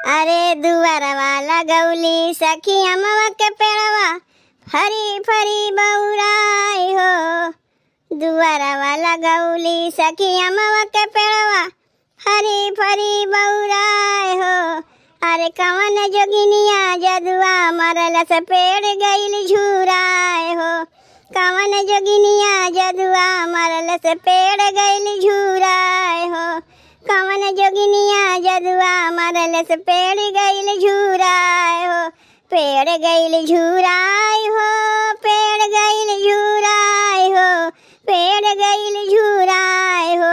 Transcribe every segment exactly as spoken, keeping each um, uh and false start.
अरे दुआरवा लगौली सखी अमवा के पेड़वा, फरी फरी बउराई हो। दुआरवा लगौली सखी अमवा के पेड़वा, फरी फरी बउराई हो। अरे कवन जोगिनिया जदुआ मरलस पेड़ गइल झुराई हो। कवन जोगिनिया जदुआ मरलस पेड़ गइल झुराई हो। कवन जोगिनिया जदुआ मरलस पेड़ गइल झुराई हो। पेड़ गइल झुराई हो, पेड़ गइल झुराई हो, पेड़ गइल झुराई हो।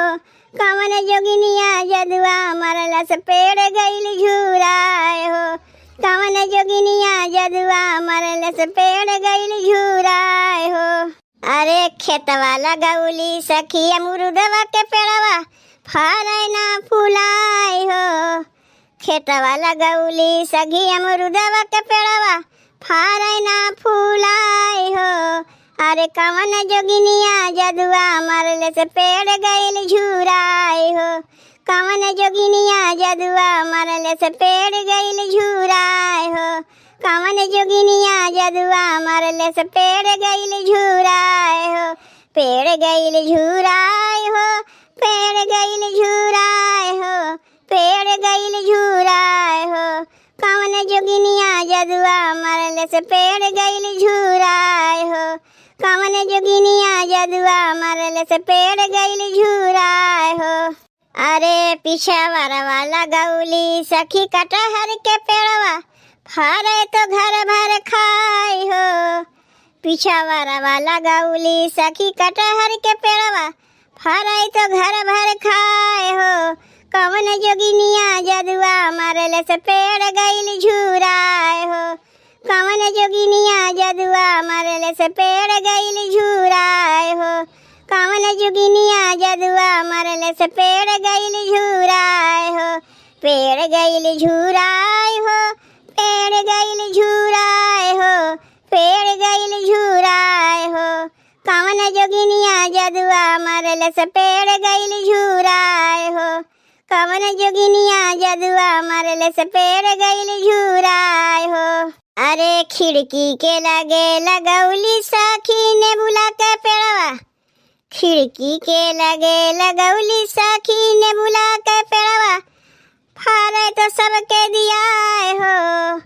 कवन जोगिनिया जदुआ मरलस पेड़ गइल झुराई हो। कवन जोगिनिया जदुआ मरलस पेड़ गइल झुराई हो। अरे खेतवा लगौली सखी अमरुदवा के पेड़वा, फरे ना फुलाई हो। खेतवा लगौली सखी अमरुदवा के पेड़वा, फरे ना फुलाई हो। अरे कवन जोगिनिया जदुआ मरलस पेड़ गइल झुराई हो। कवन जोगिनिया जदुआ मरलस पेड़ गइल झुराई हो। कवन जोगिनिया जदुआ मरलस पेड़ गइल झुराई हो। पेड़ गइल झुराई हो, पेड़ गइल झुराई हो, पेड़ गइल झुराई हो। कवन जोगिनिया जदुआ मरलस पेड़ गइल झुराई हो। कवन जोगिनिया जदुआ मरलस पेड़ गइल झुराई हो। अरे पिछवरवा लगौली सखी कटहर के पेड़वा, फरे तो घर भर खाई हो। पिछवरवा लगौली सखी कटहर के पेड़वा, फरे तो घर भर खाई हो। कवन जोगिनिया जदुआ मरलस पेड़ गइल झुराई हो। कवन जोगिनिया जदुआ मरलस पेड़ गइल झुराई हो। कवन जोगिनिया जदुआ मरलस पेड़ गइल झुराई हो। पेड़ गइल झुराई हो, पेड़ गइल झुराई हो, पेड़ गइल झुराई हो। कवन जोगिनिया जदुआ मरलस पेड़ गइल झुराई हो। कवन जोगिनिया जदुआ मरलस पेड़ गइल झुराई हो। अरे खिड़की के लगे लगौली सखी नेबुला के पेड़वा। खिड़की के लगे लगौली सखी नेबुला के पेड़वा, फरे तो सबके दियाए हो।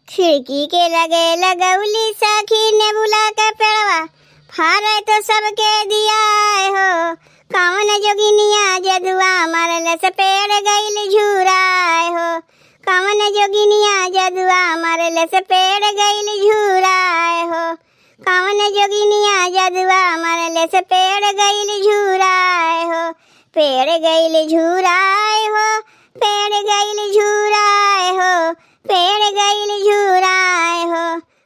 खिड़की के लगे लगौली सखी नेबुला के पेड़वा, फरे तो सबके दियाए हो। कवन जोगिनिया जदुआ मरलस पेड़ गइल झुराए हो। कवन जोगिनिया जदुआ मरलस पेड़ गइल झुराए हो। कवन जोगिनिया जदुआ मरलस पेड़ गइल झुराए हो। पेड़ गइल झुराए हो, पेड़ गइल झुराए हो, पेड़ गइल झुराए हो।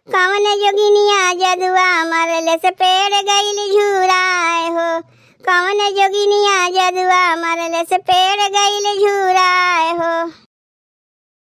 कवन जोगिनिया जदुआ मरलस पेड़ गइल झुराए हो। कवन जोगिनिया जदुआ मरलस पेड़ गइल झुराए हो।